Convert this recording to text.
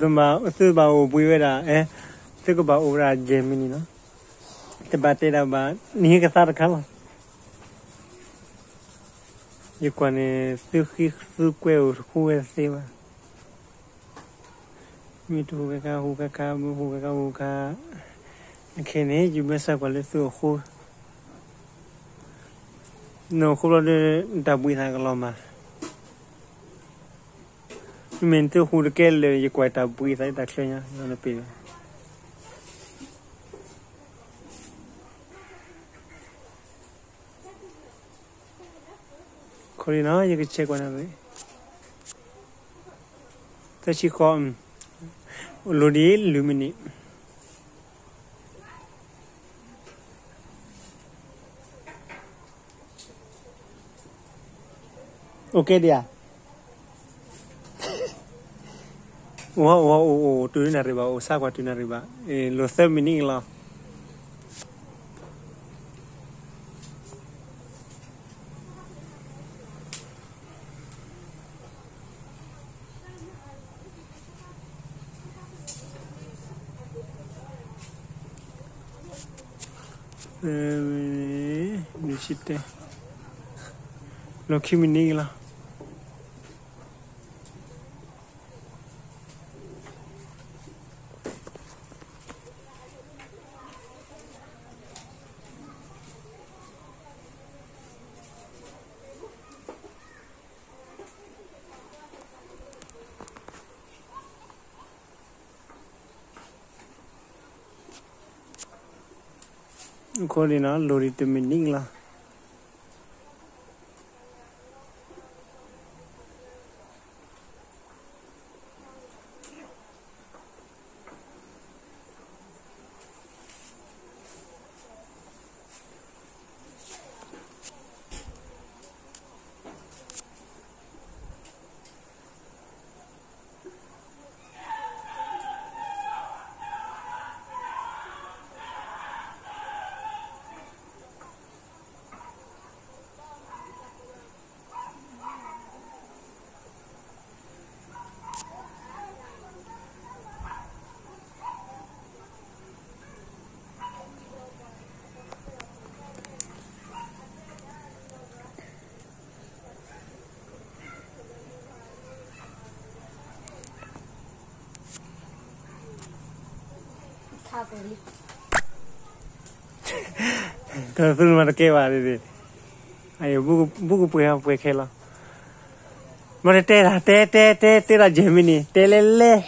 သုမ့ၢ် သုဘၣ်အိၣ်ဘှံးဝဲဒၣ် အဲ သုကဘၣ်အိၣ်ဝဲဒၣ်ယဲၢ်မံးနံးလီၤ. တဘၣ်တဲဒၣ်ဘၣ် နဟံးကသါတခါလီၤ. ယကွၢ်န့ၣ် သုဃ့သုကွဲအိၣ်တဃူဝဲသ့ဘၣ်. မ့ၢ်တဟူးခါခါဟူးခါခါ မ့ၢ်ဟူးခါခါဟူးခါ, ခဲအံၤန့ၣ် ယမ့ၢ်စၢ်ကွၢ်လၢသုအိၣ်ဃူ, နအိၣ်ဃူဘျီဒီး နတၢ်ဘှံးသးကလီၤမၢ်. မ့မ့ၢ်သုအိၣ်ဃူတကဲလၢာ် ယကွၢ်တၢ်ဘှံးသးလၢတၢ်ချၢညါ နပ့ၢ် ခီလံနီၤ ယကဆဲးကွၢ်နၤ, သၢဆံဃီ, လိၣ်ဒံးလွံၢ်မံးနံး. အိၣ်ကဲဒံးဧါ. အိၣ် အိၣ် အိၣ် အိၣ် တုၤနၣ်ရံၣ်ဘၣ် အိၣ်စၢ်ကွၢ်တုၤနၣ်ရံၣ်ဘၣ်, လိၣ်သၢမံးနံးလီၤ. နံၣ်ဆံတဲ, လိၣ်ခံမံးနံးလီၤ. အဃိန့ၣ်နီၤ လိၣ်ဒံးတမံးနံးလီၤ. တၢ်သူမၤတကဲဘၣ်, ဘူးကပှဲၤပှဲၤခဲလီၤ. မ့ၢ်တတဲတၢ် တဲတဲတဲတဲတၢ်ယဲၢ်မံးနံး တဲလဲၣ်လဲၣ်.